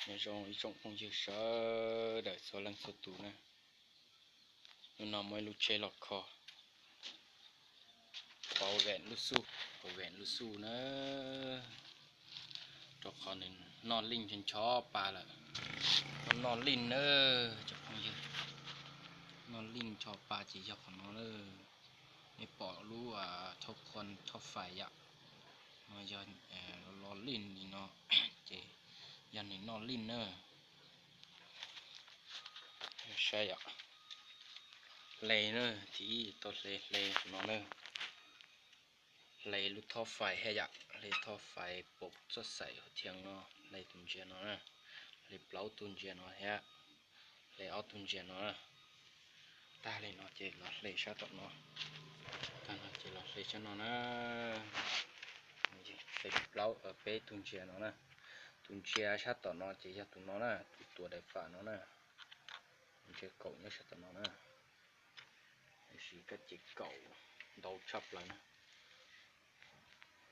Nyob zoo ib tsoom phooj ywg sawv daws txhua leej txhua tus na. Hnub no muaj ib lub tsheb los kho, pov veem lub xuj, pov veem lub xuj na, rau qhov nws noj lij ncho ncho pa lawm. Noj lij na, cov phooj ywg, noj lij ncho pa ces yog qhov no na. Nej pom lub thauj qhua thauj fais yom, no yog lo lij li no, ces yog nws noj lij na. Saib yom, hle na, thib ib tau hle, hle qhov no na. Hle lub thauj fais thiab yom, hle thauj fais pom txoj xaim hauv thiab no, hle tus ntsia no na, hle plaub tug ntsia no thiab, hle ob tug ntsia no na. Tag li no ces los hle sab tom no, tag no ces los hle sab no na. Hle plaub, peb tug ntsia no na. Tus ntsia sab tom no ces yog tus no na, tus tuav daim fam no na. Tus ntsia kaum nyob sab tom no na. Tiam sis koj ces kaum ntau tshaj plaws na.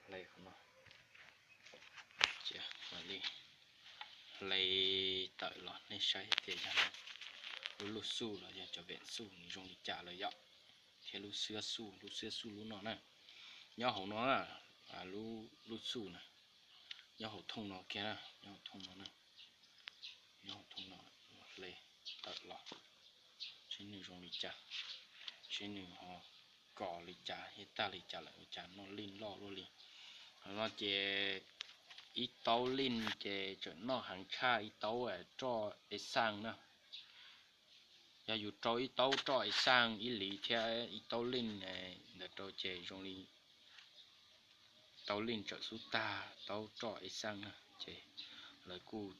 Hle qhov no, hle tawm los nej saib tias yog lub lub xuj los yog cov veem xuj nws zoo li cas lawm yom. Thiab lub xwab xuj, lub xwab xuj lub no na, nyob hauv no na, lub xuj na, nyob hauv thooj no kiag na, nyob hauv thooj no na, nyob hauv thooj no, hle tawm los, seb nws zoo li cas, seb nws ho kos li cas thiab tag li cas lawm ua cas noj lij loj luaj li. Qhov no ces ib taub lij ces tseem noj heev tshaj ib taub roj ev xaj na. Yog yus rau ib taub roj ev xaj ib liv thiab ib taub lij ntawd rau ces zoo li taub lij tseem xub tag taub roj ev xaj na, ces lawv kuj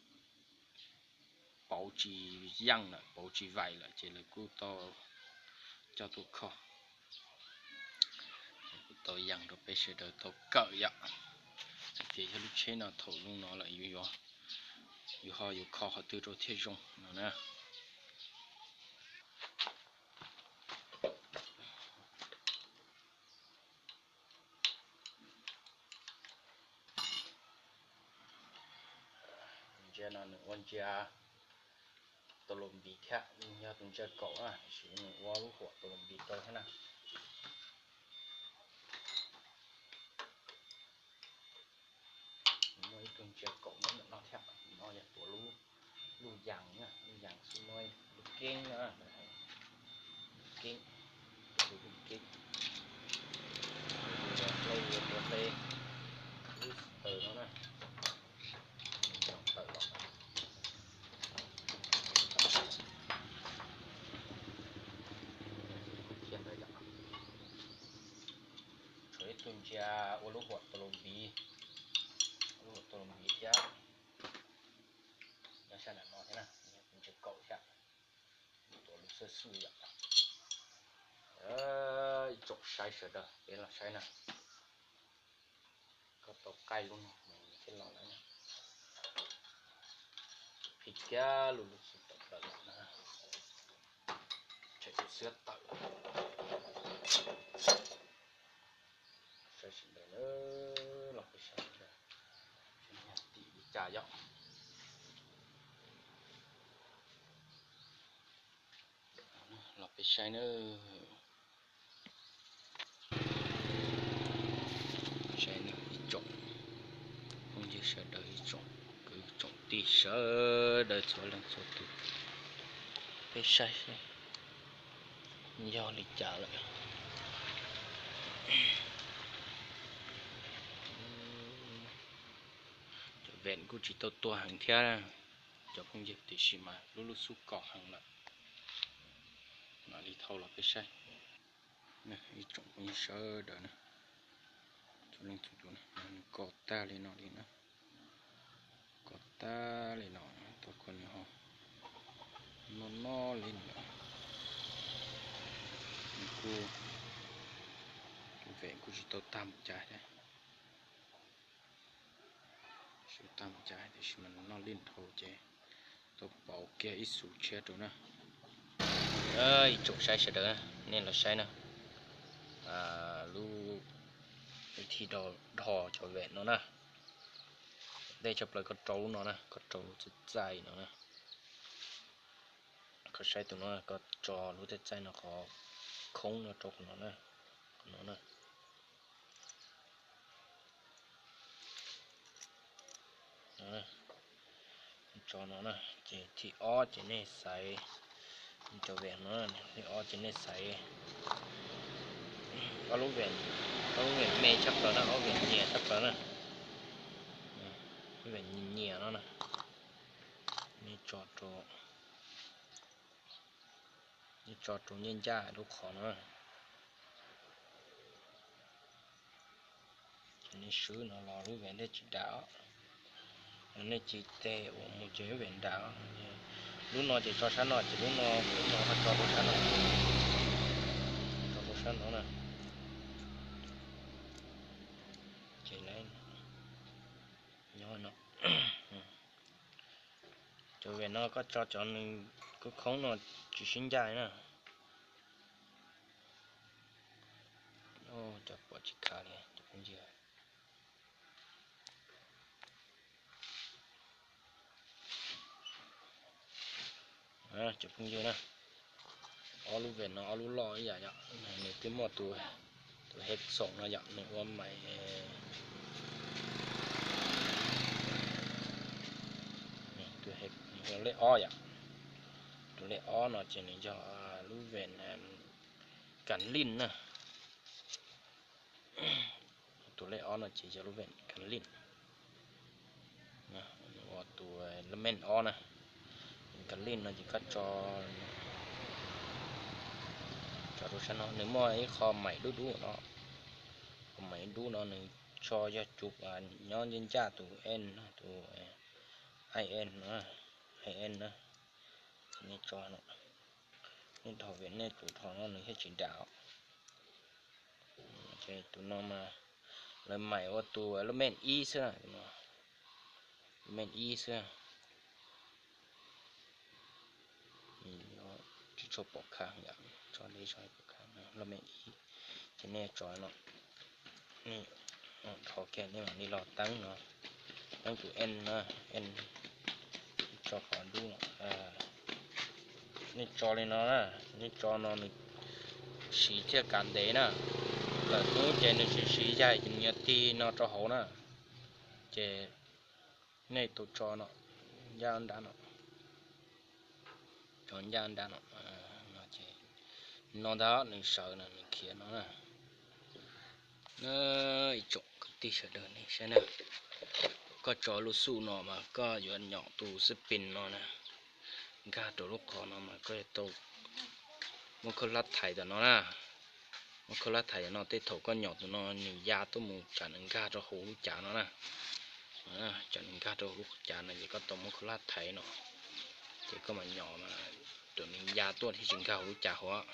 pauv tsis yeej lawm, pauv tsis vaim lawm ces lawv kuj tau coj tuaj kho, kuj tau yees rau peb sawv daws tau kawm yom. Hais tias yog lub tsheb no thaum zoo no lawm yus ho yuav kho qhov twg rau thiaj zoo no na. Ntsia no nws ua ntsia tau los npiv thiab, yog tus ntsia kaum na, tiam sis nws ua lub huam tau los npiv rau thiab na. Muaj ib tug ntsia kaum nyob ntawm no thiab, no yog tuav lub, lub yas, lub yas xwb, muaj lub keeb na, lub keeb, tuav lub keeb, hle, tuav hle lub taws no na, tawm los. Tshuav ib tug ntsia ua lub huam tau los npiv, lub huam tau los npiv thiab. Nyob sab nram no thiab na, ntsia kaum thiab, tuav lub xwb xwb yom. Ib tsoom saib sawv daws peb los saib na. Koj tau qaij lub no thiab los lawm na. Phim kiag lub lub xwb tawm plaws lawm na. Tshem lub xwb tawm. Saib sawv daws na, los peb saib sawv daws, tim li cas yom. Los peb saib na. Saib na ib tsoom phooj ywg sawv daws, ib tsoom kwv tsoom tij sawv daws txhua leej txhua tus, peb saib seb yog li cas lawm. Cov veem kuj tsis tau tuag heev thiab cov phooj ywg, tiam sis mas lub lub xub kos heev lawm. Mam li thau los peb saib. Ib tsoom phooj ywg sawv daws na, txhua leej txhua tus na, nws kos tag li no li na, kos tag li no, tau koj nws ho noj noj li no. Nws kuj, veem kuj tsis tau tag mus cas thiab. Tsis tag mus cas tiam sis mas nws noj lij dhau ces tau pauv kiag ib xus tshiab rau na. Ib tsoom saib sawv daws, nej los saib na, lub, lub thij dhos cov veem no na. Deb tshaj plaws koj rau lub no na, koj rau lub txaij txaij no na. Koj saib tus no, koj tso lub txaij txaij no qhov khoob no rau qhov no na, qhov no na. Tso no na, ces thib ob ces nej xaiv, rau vem no, thib ob ces nej xaiv ob lub vem, ob lub vem me tshaj plaws na, ob vem nyias tshaj plaws na, ob vem nyias nyias no na. Nej tso rau, nej tso rau ncaj ncaj lub qhov no. Ces nej swb no los lub vem thiaj tsis dam os. Nej cia li tes ua mus ces lub vem dam os. Lub no ces tso sab no, ces lub no, lub no ho tso rau sab no, tso rau sab no na. Ces nyob no, cov vem no koj tso cov nws khoob khoob no tsis sib ncaj na. Cov pom tsis khav li cov phooj ywg. Cov phooj ywg na, ob lub vem no ob lub loj ib yam yom, nws twb muaj tus, tus head xoom no yom, nws ua maim, tus lej ob yom, tus lej ob no ces nws yog lub vem kas lij na. Tus lej ob no ces yog lub vem kas lij, ua tus lub meej ob na. Kas lij no ces koj tso, tso rau sab no, nws muaj ib qho maim dub dub no, qho maim dub no nws tso yog cov nyob ncaj tus en, tus i en, i en na. Nej tso no, nej dhos vem nej tus dhos no nws thiaj tsis dam. Ces tus no mas lawv maim ua tus lub meej ib xwb, lub meej ib xwb. Tsis tshua pom khav yom, tso li tso pom khav, lub meej ib. Ces nej tso no, dhos kiag nej mam li los teeb no, teeb tus en na, en, tso qhov dub no. Nej tso li no na, nej tso no nws siv thiaj kav ntev na. Lawm hnub ces nws tsis siv yaig ces nws yuav tig no rau hauv na. Ces nej tus tso no, ncaj nrad no, tso ncaj nrad no, no ces no ntag nws sawv no nws khiav no na. Ib tsoom kwv tij sawv daws nej saib na, koj tso lub xuj no mas koj yuav nyom tus xib pis no na, nkag rau lub qhov no mas koj yuav tau muab khaub hlab thaiv tom no na. Muab khaub hlab thaiv tom no, tej thaum koj nyom tus no nws ya tuaj mus tsam nws nkag rau hauv lub cav no na. Tsam nws nkag rau hauv lub cav no ces koj tau muab khaub hlab thaiv no, ces koj mam nyom mas tus nws ya tuaj thiaj tsis nkag hauv lub cav hauv.